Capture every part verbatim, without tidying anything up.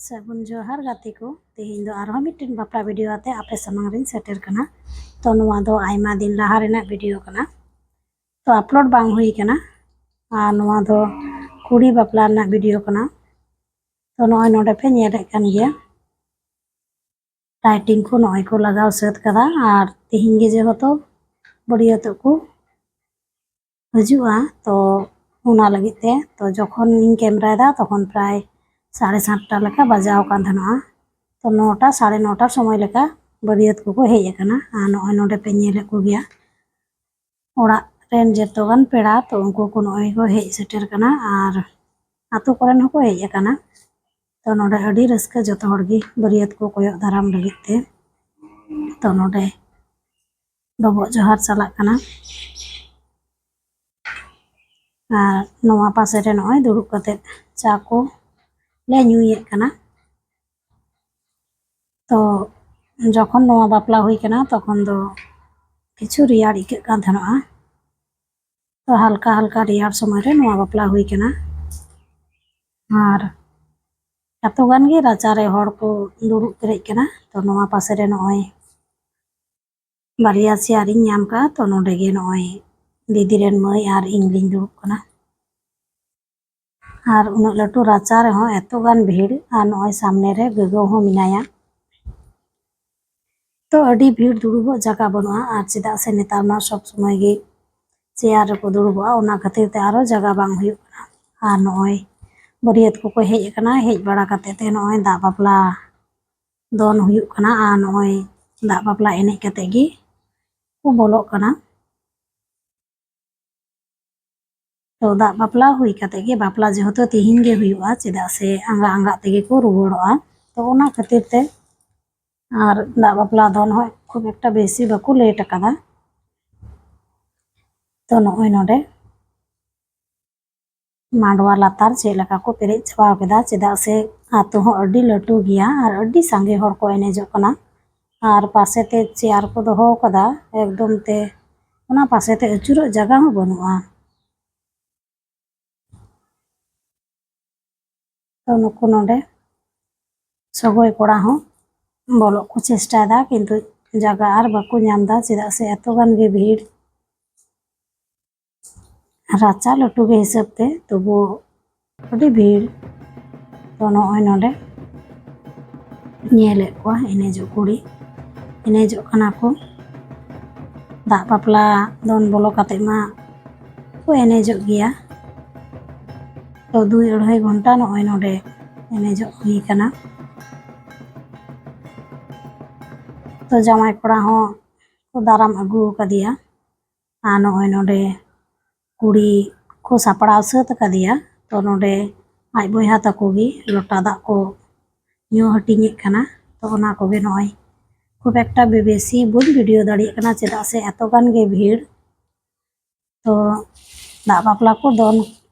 ᱥᱟᱹᱜᱩᱱ ᱡᱚᱦᱟᱨ ᱜᱟᱛᱮ ᱠᱚ, ᱛᱮᱦᱮᱧ ᱫᱚ ᱟᱨᱦᱚᱸ ᱢᱤᱫᱴᱮᱱ ᱵᱟᱯᱞᱟ video ᱟᱛᱮ ᱟᱯᱮ ᱥᱟᱢᱟᱝ ᱨᱤᱧ ᱥᱮᱴᱮᱨ ᱠᱟᱱᱟ᱾ ᱛᱚ ᱱᱚᱣᱟ ᱫᱚ ᱟᱭᱢᱟ ᱫᱤᱱ ᱞᱟᱦᱟ ᱨᱮᱱᱟᱜ video ᱠᱟᱱᱟ, ᱛᱚ upload ᱵᱟᱝ ᱦᱩᱭ ᱠᱟᱱᱟ᱾ ᱟᱨ ᱱᱚᱣᱟ ᱫᱚ ᱠᱩᱲᱤ ᱵᱟᱯᱞᱟ ᱨᱮᱱᱟᱜ video ᱠᱟᱱᱟ᱾ ᱛᱚ ᱱᱚᱜᱼᱚᱭ ᱱᱚᱰᱮ ᱯᱮ ᱧᱮᱞᱮᱫ ᱠᱟᱱ ᱜᱮᱭᱟ, lighting ᱠᱚ ᱱᱚᱜᱼᱚᱭ ᱠᱚ ᱞᱟᱜᱟᱣ ᱥᱟᱹᱛ ᱠᱟᱫᱟ᱾ ᱟᱨ ᱛᱮᱦᱮᱧ ᱜᱮ ᱡᱮᱦᱮᱛᱩ ᱵᱟᱹᱨᱭᱟᱹᱛᱚᱜ ᱠᱚ ᱦᱤᱡᱩᱜᱼᱟ, ᱛᱚ ᱚᱱᱟ ᱞᱟᱹᱜᱤᱫ ᱛᱮ, ᱛᱚ ᱡᱚᱠᱷᱚᱱ ᱤᱧ cameraᱭᱮᱫᱟ ᱛᱚᱠᱷᱚᱱ ᱯᱨᱟᱭ ᱥᱟᱲᱮ ᱥᱟᱛᱴᱟ ᱞᱮᱠᱟ ᱵᱟᱡᱟᱣ ᱟᱠᱟᱱ ᱛᱟᱦᱮᱱᱚᱜᱼᱟ᱾ ᱛᱚ ᱱᱚᱴᱟ, ᱥᱟᱲᱮ ᱱᱚᱴᱟ ᱥᱚᱢᱚᱭ ᱞᱮᱠᱟ ᱵᱟᱹᱨᱭᱟᱹᱛ ᱠᱚᱠᱚ ᱦᱮᱡ ᱟᱠᱟᱱᱟ᱾ ᱟᱨ ᱱᱚᱜᱼᱚᱭ ᱱᱚᱰᱮ ᱯᱮ ᱧᱮᱞᱮᱫ ᱠᱚᱜᱮᱭᱟ ᱚᱲᱟᱜ ᱨᱮᱱ ᱡᱚᱛᱚ ᱜᱟᱱ ᱯᱮᱲᱟ, ᱛᱚ ᱩᱱᱠᱩ ᱠᱚ ᱱᱚᱜᱼᱚᱭ ᱠᱚ ᱦᱮᱡ ᱥᱮᱴᱮᱨ ᱠᱟᱱᱟ ᱟᱨ ᱟᱛᱳ ᱠᱚᱨᱮᱱ ᱦᱚᱸᱠᱚ ᱦᱮᱡ ᱟᱠᱟᱱᱟ᱾ ᱛᱚ ᱱᱚᱰᱮ ᱟᱹᱰᱤ ᱨᱟᱹᱥᱠᱟᱹ, ᱡᱚᱛᱚ ᱦᱚᱲ ᱜᱮ ᱵᱟᱹᱨᱭᱟᱹᱛ ᱠᱚ ᱠᱚᱭᱚᱜ ᱫᱟᱨᱟᱢ ᱞᱟᱹᱜᱤᱫ ᱛᱮ᱾ ᱛᱚ ᱱᱚᱰᱮ ᱰᱚᱵᱚᱜ ᱡᱚᱦᱟᱨ ᱪᱟᱞᱟᱜ ᱠᱟᱱᱟ᱾ ᱟᱨ ᱱᱚᱣᱟ ᱯᱟᱥᱮ ᱨᱮ ᱱᱚᱜᱼᱚᱭ ᱫᱩᱲᱩᱵ ᱠᱟᱛᱮ ᱪᱟ ᱠᱚ ᱞᱮ ᱧᱩᱭᱮᱫ ᱠᱟᱱᱟ᱾ ᱛᱚ ᱡᱚᱠᱷᱚᱱ ᱱᱚᱣᱟ ᱵᱟᱯᱞᱟ ᱦᱩᱭ ᱠᱟᱱᱟ ᱛᱚᱠᱷᱚᱱ ᱫᱚ ᱠᱤᱪᱷᱩ ᱨᱮᱭᱟᱲ ᱟᱹᱭᱠᱟᱹᱜ ᱠᱟᱱ ᱛᱟᱦᱮᱱᱚᱜᱼᱟ᱾ ᱛᱚ ᱦᱟᱞᱠᱟ ᱦᱟᱞᱠᱟ ᱨᱮᱭᱟᱲ ᱥᱚᱢᱚᱭ ᱨᱮ ᱱᱚᱣᱟ ᱵᱟᱯᱞᱟ ᱦᱩᱭ ᱠᱟᱱᱟ᱾ ᱟᱨ ᱮᱛᱚ ᱜᱟᱱ ᱜᱮ ᱨᱟᱪᱟ ᱨᱮ ᱦᱚᱲ ᱠᱚ ᱫᱩᱲᱩᱵ ᱯᱮᱨᱮᱡ ᱠᱟᱱᱟ᱾ ᱛᱚ ᱱᱚᱣᱟ ᱯᱟᱥᱮ ᱨᱮ ᱱᱚᱜᱼᱚᱭ ᱵᱟᱨᱭᱟ ᱪᱮᱭᱟᱨᱤᱧ ᱧᱟᱢ ᱠᱟᱜᱼᱟ᱾ ᱛᱚ ᱱᱚᱰᱮ ᱜᱮ ᱱᱚᱜᱼᱚᱭ ᱫᱤᱫᱤ ᱨᱮᱱ ᱢᱟᱹᱭ ᱟᱨ ᱤᱧ ᱞᱤᱧ ᱫᱩᱲᱩᱵ ᱠᱟᱱᱟ᱾ ᱟᱨ ᱩᱱᱟᱹᱜ ᱞᱟᱹᱴᱩ ᱨᱟᱪᱟ ᱨᱮᱦᱚᱸ ᱮᱛᱚ ᱜᱟᱱ ᱵᱷᱤᱲ, ᱟᱨ ᱱᱚᱜᱼᱚᱭ ᱥᱟᱢᱱᱮ ᱨᱮ ᱜᱚᱜᱚ ᱦᱚᱸ ᱢᱮᱱᱟᱭᱟ᱾ ᱛᱚ ᱟᱹᱰᱤ ᱵᱷᱤᱲ, ᱫᱩᱲᱩᱵᱚᱜ ᱡᱟᱭᱜᱟ ᱵᱟᱹᱱᱩᱜᱼᱟ, ᱟᱨ ᱪᱮᱫᱟᱜ ᱥᱮ ᱱᱮᱛᱟᱨ ᱢᱟ ᱥᱚᱵ ᱥᱚᱢᱚᱭ ᱜᱮ ᱪᱮᱭᱟᱨ ᱨᱮᱠᱚ ᱫᱩᱲᱩᱵᱚᱜᱼᱟ, ᱚᱱᱟ ᱠᱷᱟᱹᱛᱤᱨ ᱛᱮ ᱟᱨᱚ ᱡᱟᱭᱜᱟ ᱵᱟᱝ ᱦᱩᱭᱩᱜ ᱠᱟᱱᱟ᱾ ᱟᱨ ᱱᱚᱜᱼᱚᱭ ᱵᱟᱹᱨᱭᱟᱹᱛ ᱠᱚᱠᱚ ᱦᱮᱡ ᱟᱠᱟᱱᱟ, ᱦᱮᱡ ᱵᱟᱲᱟ ᱠᱟᱛᱮ ᱛᱮ ᱱᱚᱜᱼᱚᱭ ᱫᱟᱜ ᱵᱟᱯᱞᱟ ᱫᱚᱱ ᱦᱩᱭᱩᱜ ᱠᱟᱱᱟ, ᱟᱨ ᱱᱚᱜᱼᱚᱭ ᱫᱟᱜ ᱵᱟᱯᱞᱟ ᱮᱱᱮᱡ ᱠᱟᱛᱮ ᱜᱮ ᱠᱚ ᱵᱚᱞᱚᱜ ᱠᱟᱱᱟ᱾ ᱛᱚ ᱫᱟᱜ ᱵᱟᱯᱞᱟ ᱦᱩᱭ ᱠᱟᱛᱮ ᱜᱮ, ᱵᱟᱯᱞᱟ ᱡᱮᱦᱮᱛᱩ ᱛᱤᱦᱤᱧ ᱜᱮ ᱦᱩᱭᱩᱜᱼᱟ, ᱪᱮᱫᱟᱜ ᱥᱮ ᱟᱸᱜᱟ ᱟᱸᱜᱟ ᱛᱮᱜᱮ ᱠᱚ ᱨᱩᱣᱟᱹᱲᱚᱜᱼᱟ, ᱛᱚ ᱚᱱᱟ ᱠᱷᱟᱹᱛᱤᱨ ᱛᱮ᱾ ᱟᱨ ᱫᱟᱜ ᱵᱟᱯᱞᱟ ᱫᱚᱱ ᱦᱚᱸ ᱠᱷᱩᱵ ᱮᱠᱴᱟ ᱵᱮᱥᱤ ᱵᱟᱠᱚ late ᱟᱠᱟᱫᱟ᱾ ᱛᱚ ᱱᱚᱜᱼᱚᱭ ᱱᱚᱰᱮ ᱢᱟᱰᱣᱟ ᱞᱟᱛᱟᱨ ᱪᱮᱫ ᱞᱮᱠᱟ ᱠᱚ ᱯᱮᱨᱮᱡ ᱪᱟᱵᱟᱣ ᱠᱮᱫᱟ, ᱪᱮᱫᱟᱜ ᱥᱮ ᱟᱛᱳ ᱦᱚᱸ ᱟᱹᱰᱤ ᱞᱟᱹᱴᱩ ᱜᱮᱭᱟ ᱟᱨ ᱟᱹᱰᱤ ᱥᱟᱸᱜᱮ ᱦᱚᱲ ᱠᱚ ᱮᱱᱮᱡᱚᱜ ᱠᱟᱱᱟ᱾ ᱟᱨ ᱯᱟᱥᱮ ᱛᱮ ᱪᱮᱭᱟᱨ ᱠᱚ ᱫᱚᱦᱚ ᱠᱟᱫᱟ ᱮᱠᱫᱚᱢ ᱛᱮ, ᱚᱱᱟ ᱯᱟᱥᱮ ᱛᱮ ᱟᱹᱪᱩᱨᱚᱜ ᱡᱟᱭᱜᱟ ᱦᱚᱸ ᱵᱟᱹᱱᱩᱜᱼᱟ᱾ ᱛᱚ ᱱᱩᱠᱩ ᱱᱚᱰᱮ ᱥᱚᱜᱚᱭ ᱠᱚᱲᱟ ᱦᱚᱸ ᱵᱚᱞᱚᱜ ᱠᱚ ᱪᱮᱥᱴᱟᱭᱮᱫᱟ, ᱠᱤᱱᱛᱩ ᱡᱟᱭᱜᱟ ᱟᱨ ᱵᱟᱠᱚ ᱧᱟᱢ ᱮᱫᱟ, ᱪᱮᱫᱟᱜ ᱥᱮ ᱮᱛᱚ ᱜᱟᱱ ᱜᱮ ᱵᱷᱤᱲ᱾ ᱨᱟᱪᱟ ᱞᱟᱹᱴᱩ ᱜᱮ ᱦᱤᱥᱟᱹᱵ ᱛᱮ, ᱛᱚᱵᱩ ᱟᱹᱰᱤ ᱵᱷᱤᱲ᱾ ᱛᱚ ᱱᱚᱜᱼᱚᱭ ᱱᱚᱰᱮ ᱧᱮᱞᱮᱫ ᱠᱚᱣᱟ ᱮᱱᱮᱡᱚᱜ ᱠᱩᱲᱤ, ᱮᱱᱮᱡᱚᱜ ᱠᱟᱱᱟ ᱠᱚ᱾ ᱫᱟᱜ ᱵᱟᱯᱞᱟ ᱫᱚᱱ ᱵᱚᱞᱚ ᱠᱟᱛᱮ ᱢᱟ ᱠᱚ ᱮᱱᱮᱡᱚᱜ ᱜᱮᱭᱟ᱾ ᱛᱚ ᱫᱩᱭ ᱟᱹᱲᱦᱟᱹᱭ ᱜᱷᱚᱱᱴᱟ ᱱᱚᱜᱼᱚᱭ ᱱᱚᱰᱮ ᱮᱱᱮᱡᱚᱜ ᱦᱩᱭ ᱠᱟᱱᱟ᱾ ᱛᱚ ᱡᱟᱶᱟᱭ ᱠᱚᱲᱟ ᱦᱚᱸ ᱠᱚ ᱫᱟᱨᱟᱢ ᱟᱹᱜᱩ ᱟᱠᱟᱫᱮᱭᱟ᱾ ᱟᱨ ᱱᱚᱜᱼᱚᱭ ᱱᱚᱰᱮ ᱠᱩᱲᱤ ᱠᱚ ᱥᱟᱯᱲᱟᱣ ᱥᱟᱹᱛ ᱟᱠᱟᱫᱮᱭᱟ᱾ ᱛᱚ ᱱᱚᱰᱮ ᱟᱡ ᱵᱚᱭᱦᱟ ᱛᱟᱠᱚ ᱜᱮ ᱞᱚᱴᱟ ᱫᱟᱜ ᱠᱚ ᱧᱩ ᱦᱟᱹᱴᱤᱧᱮᱫ ᱠᱟᱱᱟ᱾ ᱛᱚ ᱚᱱᱟ ᱠᱚᱜᱮ ᱱᱚᱜᱼᱚᱭ ᱠᱷᱩᱵ ᱮᱠᱴᱟ ᱵᱮ-, ᱵᱮᱥᱤ ᱵᱟᱹᱧ ᱵᱷᱤᱰᱤᱭᱳ ᱫᱟᱲᱮᱭᱟᱜ ᱠᱟᱱᱟ, ᱪᱮᱫᱟᱜ ᱥᱮ ᱮᱛᱚ ᱜᱟᱱ ᱜᱮ ᱵᱷᱤᱲ᱾ ᱛᱚ ᱫᱟᱜ ᱵᱟᱯᱞᱟ ᱠᱚ ᱫᱚᱱ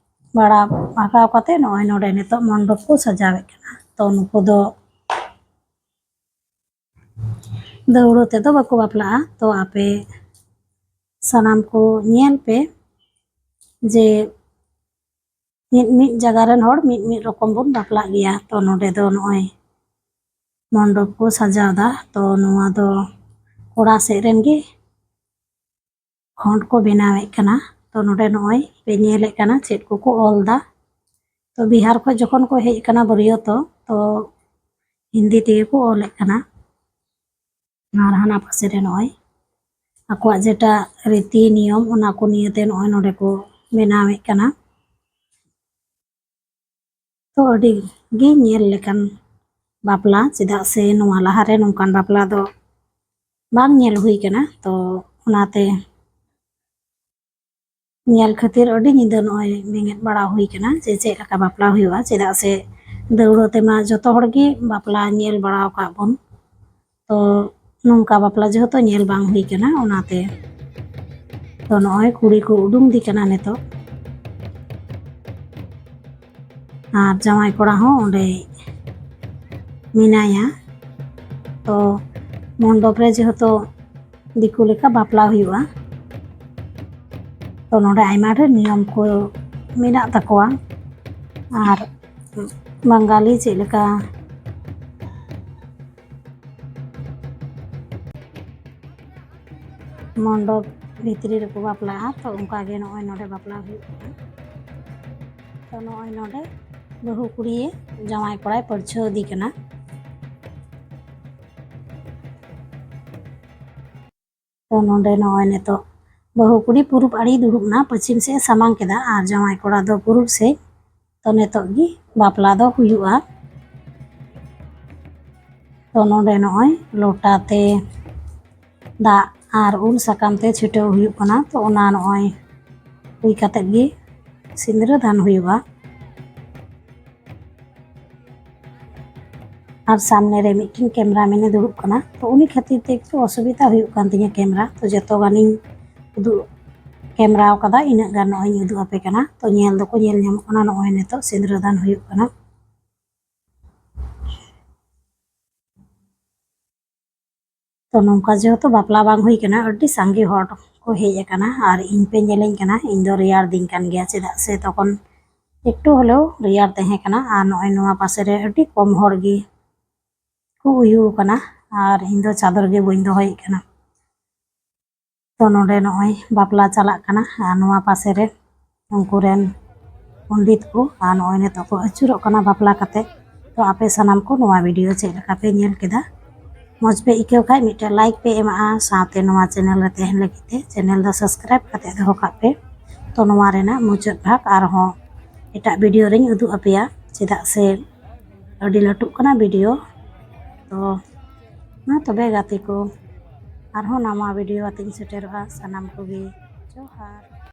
ᱵᱟᱲᱟ ᱵᱷᱟᱜᱟᱣ ᱠᱟᱛᱮ ᱱᱚᱜᱼᱚᱭ ᱱᱚᱰᱮ ᱱᱤᱛᱚᱜ ᱢᱚᱱᱰᱚᱯ ᱠᱚ ᱥᱟᱡᱟᱣᱮᱫ ᱠᱟᱱᱟ᱾ ᱛᱚ ᱱᱩᱠᱩ ᱫᱚ ᱫᱟᱹᱣᱲᱟᱹ ᱛᱮᱫᱚ ᱵᱟᱠᱚ ᱵᱟᱯᱞᱟᱜᱼᱟ᱾ ᱛᱚ ᱟᱯᱮ ᱥᱟᱱᱟᱢ ᱠᱚ ᱧᱮᱞ ᱯᱮ ᱡᱮ ᱢᱤᱫ ᱢᱤᱫ ᱡᱟᱭᱜᱟ ᱨᱮᱱ ᱦᱚᱲ ᱢᱤᱫ ᱢᱤᱫ ᱨᱚᱠᱚᱢ ᱵᱚᱱ ᱵᱟᱯᱞᱟᱜ ᱜᱮᱭᱟ᱾ ᱛᱚ ᱱᱚᱰᱮ ᱫᱚ ᱱᱚᱜᱼᱚᱭ ᱢᱚᱱᱰᱚᱯ ᱠᱚ ᱥᱟᱡᱟᱣ ᱮᱫᱟ᱾ ᱛᱚ ᱱᱚᱣᱟ ᱫᱚ ᱠᱚᱲᱟ ᱥᱮᱫ ᱨᱮᱱ ᱜᱮ ᱠᱷᱚᱸᱰ ᱠᱚ ᱵᱮᱱᱟᱣᱮᱫ ᱠᱟᱱᱟ᱾ ᱛᱚ ᱱᱚᱰᱮ ᱱᱚᱜᱼᱚᱭ ᱯᱮ ᱧᱮᱞᱮᱫ ᱠᱟᱱᱟ ᱪᱮᱫ ᱠᱚᱠᱚ ᱚᱞ ᱮᱫᱟ᱾ ᱛᱚ ᱵᱤᱦᱟᱨ ᱠᱷᱚᱱ ᱡᱚᱠᱷᱚᱱ ᱠᱚ ᱦᱮᱡ ᱟᱠᱟᱱᱟ ᱵᱟᱹᱨᱭᱟᱹᱛᱚᱜ, ᱛᱚ ᱦᱤᱱᱫᱤ ᱛᱮᱜᱮ ᱠᱚ ᱚᱞᱮᱫ ᱠᱟᱱᱟ᱾ ᱟᱨ ᱦᱟᱱᱟ ᱯᱟᱥᱮ ᱨᱮ ᱱᱚᱜᱼᱚᱭ ᱟᱠᱚᱣᱟᱜ ᱡᱮᱴᱟ ᱨᱤᱛᱤ ᱱᱤᱭᱚᱢ, ᱚᱱᱟ ᱠᱚ ᱱᱤᱭᱮᱛᱮ ᱱᱚᱜᱼᱚᱭ ᱱᱚᱰᱮ ᱠᱚ ᱵᱮᱱᱟᱣᱮᱫ ᱠᱟᱱᱟ᱾ ᱛᱚ ᱟᱹᱰᱤ ᱜᱮ ᱧᱮᱞ ᱞᱮᱠᱟᱱ ᱵᱟᱯᱞᱟ, ᱪᱮᱫᱟᱜ ᱥᱮ ᱱᱚᱣᱟ ᱞᱟᱦᱟᱨᱮ ᱱᱚᱝᱠᱟᱱ ᱵᱟᱯᱞᱟ ᱫᱚ ᱵᱟᱝ ᱧᱮᱞ ᱦᱩᱭ ᱠᱟᱱᱟ᱾ ᱛᱚ ᱚᱱᱟᱛᱮ ᱧᱮᱞ ᱠᱷᱟᱹᱛᱤᱨ ᱟᱹᱰᱤ ᱧᱤᱫᱟᱹ ᱱᱚᱜᱼᱚᱭ ᱵᱮᱸᱜᱮᱫ ᱵᱟᱲᱟ ᱦᱩᱭ ᱠᱟᱱᱟ ᱡᱮ ᱪᱮᱫ ᱞᱮᱠᱟ ᱵᱟᱯᱞᱟ ᱦᱩᱭᱩᱜᱼᱟ, ᱪᱮᱫᱟᱜ ᱥᱮ ᱫᱟᱹᱣᱲᱟᱹ ᱛᱮᱢᱟ ᱡᱚᱛᱚ ᱦᱚᱲ ᱜᱮ ᱵᱟᱯᱞᱟ ᱧᱮᱞ ᱵᱟᱲᱟ ᱟᱠᱟᱫ ᱵᱚᱱ᱾ ᱛᱚ ᱱᱚᱝᱠᱟ ᱵᱟᱯᱞᱟ ᱡᱮᱦᱮᱛᱩ ᱧᱮᱞ ᱵᱟᱝ ᱦᱩᱭ ᱠᱟᱱᱟ, ᱚᱱᱟᱛᱮ᱾ ᱛᱚ ᱱᱚᱜᱼᱚᱭ ᱠᱩᱲᱤ ᱠᱚ ᱩᱰᱩᱝ ᱫᱤ ᱠᱟᱱᱟ ᱱᱤᱛᱚᱜ᱾ ᱟᱨ ᱡᱟᱶᱟᱭ ᱠᱚᱲᱟ ᱦᱚᱸ ᱚᱸᱰᱮ ᱢᱮᱱᱟᱭᱟ᱾ ᱛᱚ ᱢᱚᱱᱰᱚᱯ ᱨᱮ ᱡᱮᱦᱮᱛᱩ ᱫᱤᱠᱩ ᱞᱮᱠᱟ ᱵᱟᱯᱞᱟ ᱦᱩᱭᱩᱜᱼᱟ, ᱛᱚ ᱱᱚᱰᱮ ᱟᱭᱢᱟ ᱰᱷᱮᱨ ᱱᱤᱭᱚᱢ ᱠᱚ ᱢᱮᱱᱟᱜ ᱛᱟᱠᱚᱣᱟ᱾ ᱟᱨ ᱵᱟᱝᱜᱟᱞᱤ ᱪᱮᱫ ᱞᱮᱠᱟ ᱢᱚᱱᱰᱚᱯ ᱵᱷᱤᱛᱨᱤ ᱨᱮᱠᱚ ᱵᱟᱯᱞᱟᱜᱼᱟ᱾ ᱛᱚ ᱚᱱᱠᱟ ᱜᱮ ᱱᱚᱜᱼᱚᱭ ᱱᱚᱰᱮ ᱵᱟᱯᱞᱟ ᱦᱩᱭᱩᱜ ᱠᱟᱱᱟ᱾ ᱛᱚ ᱱᱚᱜᱼᱚᱭ ᱱᱚᱰᱮ ᱵᱟᱹᱦᱩ ᱠᱩᱲᱤᱭᱮ ᱡᱟᱶᱟᱭ ᱠᱚᱲᱟᱭ ᱯᱟᱹᱲᱪᱷᱟᱹᱣ ᱤᱫᱤ ᱠᱟᱱᱟ᱾ ᱛᱚ ᱱᱚᱰᱮ ᱱᱚᱜᱼᱚᱭ ᱱᱤᱛᱚᱜ ᱵᱟᱹᱦᱩ ᱠᱩᱲᱤ ᱯᱩᱨᱩᱵ ᱟᱲᱮ ᱫᱩᱲᱩᱵ ᱮᱱᱟ, ᱯᱚᱪᱷᱤᱢ ᱥᱮᱫ ᱮ ᱥᱟᱢᱟᱝ ᱠᱮᱫᱟ ᱟᱨ ᱡᱟᱶᱟᱭ ᱠᱚᱲᱟ ᱫᱚ ᱯᱩᱨᱩᱵ ᱥᱮᱫ᱾ ᱛᱚ ᱱᱤᱛᱚᱜ ᱜᱮ ᱵᱟᱯᱞᱟ ᱫᱚ ᱦᱩᱭᱩᱜᱼᱟ᱾ ᱛᱚ ᱱᱚᱰᱮ ᱱᱚᱜᱼᱚᱭ ᱞᱚᱴᱟ ᱛᱮ ᱫᱟᱜ ᱟᱨ ᱩᱞ ᱥᱟᱠᱟᱢ ᱛᱮ ᱪᱷᱤᱴᱟᱹᱣ ᱦᱩᱭᱩᱜ ᱠᱟᱱᱟ᱾ ᱛᱚ ᱚᱱᱟ ᱱᱚᱜᱼᱚᱭ ᱦᱩᱭ ᱠᱟᱛᱮᱫ ᱜᱮ ᱥᱤᱸᱫᱽᱨᱟᱹ ᱫᱟᱱ ᱦᱩᱭᱩᱜᱼᱟ᱾ ᱟᱨ ᱥᱟᱢᱱᱮ ᱨᱮ ᱢᱤᱫᱴᱮᱱ ᱠᱮᱢᱨᱟ ᱢᱮᱱᱮ ᱫᱩᱲᱩᱵ ᱠᱟᱱᱟ, ᱛᱚ ᱩᱱᱤ ᱠᱷᱟᱹᱛᱤᱨ ᱛᱮ ᱮᱠᱴᱩ ᱚᱥᱩᱵᱤᱫᱟ ᱦᱩᱭᱩᱜ ᱠᱟᱱ ᱛᱤᱧᱟᱹ ᱠᱮᱢᱨᱟ᱾ ᱛᱚ ᱡᱚᱛᱚ ᱜᱟᱱᱤᱧ ᱩᱫᱩᱜ ᱠᱮᱢᱨᱟᱣ ᱠᱟᱫᱟ, ᱤᱱᱟᱹᱜ ᱜᱟᱱ ᱱᱚᱜᱼᱚᱭ ᱤᱧ ᱩᱫᱩᱜ ᱟᱯᱮ ᱠᱟᱱᱟ᱾ ᱛᱚ ᱧᱮᱞ ᱫᱚᱠᱚ ᱧᱮᱞ ᱧᱟᱢᱚᱜ ᱠᱟᱱᱟ, ᱱᱚᱜᱼᱚᱭ ᱱᱤᱛᱚᱜ ᱥᱤᱸᱫᱽᱨᱟᱹ ᱫᱟᱱ ᱦᱩᱭᱩᱜ ᱠᱟᱱᱟ᱾ ᱛᱚ ᱱᱚᱝᱠᱟ ᱡᱮᱦᱮᱛᱩ ᱵᱟᱯᱞᱟ ᱵᱟᱝ ᱦᱩᱭ ᱠᱟᱱᱟ, ᱟᱹᱰᱤ ᱥᱟᱸᱜᱮ ᱦᱚᱲ ᱠᱚ ᱦᱮᱡ ᱟᱠᱟᱱᱟ ᱟᱨ ᱤᱧ ᱯᱮ ᱧᱮᱞᱤᱧ ᱠᱟᱱᱟ, ᱤᱧ ᱫᱚ ᱨᱮᱭᱟᱲ ᱫᱤᱧ ᱠᱟᱱ ᱜᱮᱭᱟ, ᱪᱮᱫᱟᱜ ᱥᱮ ᱛᱚᱠᱷᱚᱱ ᱮᱠᱴᱩ ᱦᱚᱞᱮᱣ ᱨᱮᱭᱟᱲ ᱛᱟᱦᱮᱸ ᱠᱟᱱᱟ᱾ ᱟᱨ ᱱᱚᱜᱼᱚᱭ ᱱᱚᱣᱟ ᱯᱟᱥᱮ ᱨᱮ ᱟᱹᱰᱤ ᱠᱚᱢ ᱦᱚᱲ ᱜᱮ ᱠᱚ ᱩᱭᱩ ᱟᱠᱟᱱᱟ ᱟᱨ ᱤᱧ ᱫᱚ ᱪᱟᱫᱚᱨ ᱜᱮ ᱵᱟᱹᱧ ᱫᱚᱦᱚᱭᱮᱫ ᱠᱟᱱᱟ᱾ ᱛᱚ ᱱᱚᱰᱮ ᱱᱚᱜᱼᱚᱭ ᱵᱟᱯᱞᱟ ᱪᱟᱞᱟᱜ ᱠᱟᱱᱟ ᱟᱨ ᱱᱚᱣᱟ ᱯᱟᱥᱮ ᱨᱮ ᱩᱱᱠᱩ ᱨᱮᱱ ᱯᱚᱱᱰᱤᱛ ᱠᱚ, ᱟᱨ ᱱᱚᱜᱼᱚᱭ ᱱᱤᱛᱚᱜ ᱠᱚ ᱟᱹᱪᱩᱨᱚᱜ ᱠᱟᱱᱟ ᱵᱟᱯᱞᱟ ᱠᱟᱛᱮ᱾ ᱛᱚ ᱟᱯᱮ ᱥᱟᱱᱟᱢ ᱠᱚ ᱱᱚᱣᱟ ᱵᱷᱤᱰᱤᱭᱳ ᱪᱮᱫ ᱞᱮᱠᱟ ᱯᱮ ᱧᱮᱞ ᱠᱮᱫᱟ? ᱢᱚᱡᱽ ᱯᱮ ᱟᱹᱭᱠᱟᱹᱣ ᱠᱷᱟᱡ ᱢᱤᱫᱴᱮᱱ ᱞᱟᱭᱤᱠ ᱯᱮ ᱮᱢᱟᱜᱼᱟ, ᱥᱟᱶᱛᱮ ᱱᱚᱣᱟ ᱪᱮᱱᱮᱞ ᱨᱮ ᱛᱟᱦᱮᱱ ᱞᱟᱹᱜᱤᱫ ᱛᱮ ᱪᱮᱱᱮᱞ ᱫᱚ ᱥᱟᱵᱥᱠᱨᱟᱭᱤᱵ ᱠᱟᱛᱮ ᱫᱚᱦᱚ ᱠᱟᱜ ᱯᱮ᱾ ᱛᱚ ᱱᱚᱣᱟ ᱨᱮᱱᱟᱜ ᱢᱩᱪᱟᱹᱫ ᱵᱷᱟᱜᱽ ᱟᱨᱦᱚᱸ ᱮᱴᱟᱜ ᱵᱷᱤᱰᱤᱭᱳ ᱨᱮᱧ ᱩᱫᱩᱜ ᱟᱯᱮᱭᱟ, ᱪᱮᱫᱟᱜ ᱥᱮ ᱟᱹᱰᱤ ᱞᱟᱹᱴᱩᱜ ᱠᱟᱱᱟ ᱵᱷᱤᱰᱤᱭᱳ᱾ ᱛᱚ ᱢᱟ ᱛᱚᱵᱮ ᱜᱟᱛᱮ ᱠᱚ, ᱟᱨᱦᱚᱸ ᱱᱟᱣᱟ ᱵᱷᱤᱰᱤᱭᱳ ᱟᱛᱮᱧ ᱥᱮᱴᱮᱨᱚᱜᱼᱟ᱾ ᱥᱟᱱᱟᱢ ᱠᱚᱜᱮ ᱡᱚᱦᱟᱨ᱾